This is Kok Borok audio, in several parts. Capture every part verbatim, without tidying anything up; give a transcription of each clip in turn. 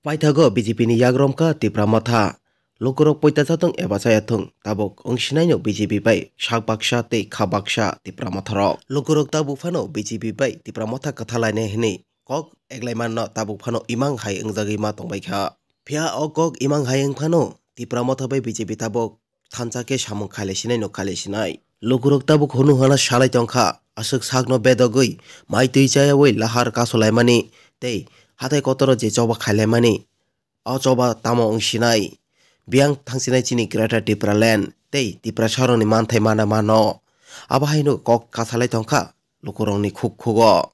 Paithago B J P ni yagromkha Tipra Motha. Lukurok poita chathwng eba chayathwng, tabuk wngsinaino B J P bai sak baksa tei kha baksa Tipra Motharok. Lukurok tabuk phano B J P bai Tipra Motha kwthalainai hwnwi kok eglaimanno tabuk phano imang hai wngjagwi ma tongbaikha. Phiya o kok imang hai wngphano Tipra Motha bai B J P tabuk thansa khe samung khailaisinai no khailaisinai. Lukurok tabuk hunu hana salai tongkha, aswk sakno bedogwi, mai twi chayawi lahar kasulaimani tei hathai kotoro je choba khailaimani, o choba tamo wngsinai? Biyang thangsinai chini Greater Tipraland tei Tiprasarokni manthai mana mano. Abo haino kok kasalai tongkha lukurokni khuk khugo.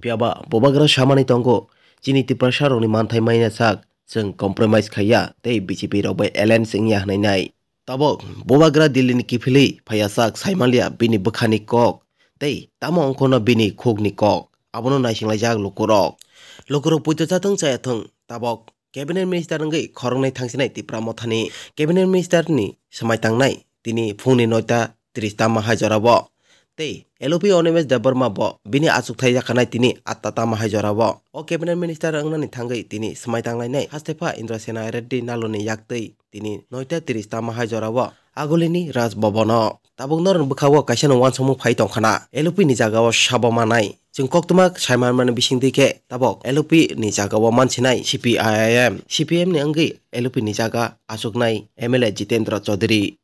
Phiyaba bubagra samani tongo, chini Tiprasarokni manthai manya sak chwng compromise khaiya tei B J P rok bai alliance wngya hwnwi nai. Tabuk bubagra Delhi ni kiphilwi phaiya sak saimanliya bini bwkhani kok tei tamo wngkhono bini khukni kok, abono naisinglaijak lukurok. Lukurok poito chathwng chayathwng, tabuk Cabinet Minister wngwi khoroknwi thangsinai Tipra Mothani Cabinet Minister ni swmai tangnai tini phungni noita tris tamma hai jorao. Tei L O P Animesh Debbarma bo bini achukthai yakhanai tini atta tamma hai jorao. O Cabinet Minister wngnani thangwi tini swmai tanglainai hastepha Indra Sena Reddy Naluni yaktwi tini noita tris tamma hai jorao agulini Raj Bhavan o. Tabuk norokni bwkhago kaisa no uansukmung phai tongkhana, L O P ni jagao sabo manai. Chwng koktwma sai manmani bisingtwi khe tabuk L O P ni jagao mansinai C P I M. C P M ni wngwi L O P ni jaga achuknai M L A Jitendra Chaudhary.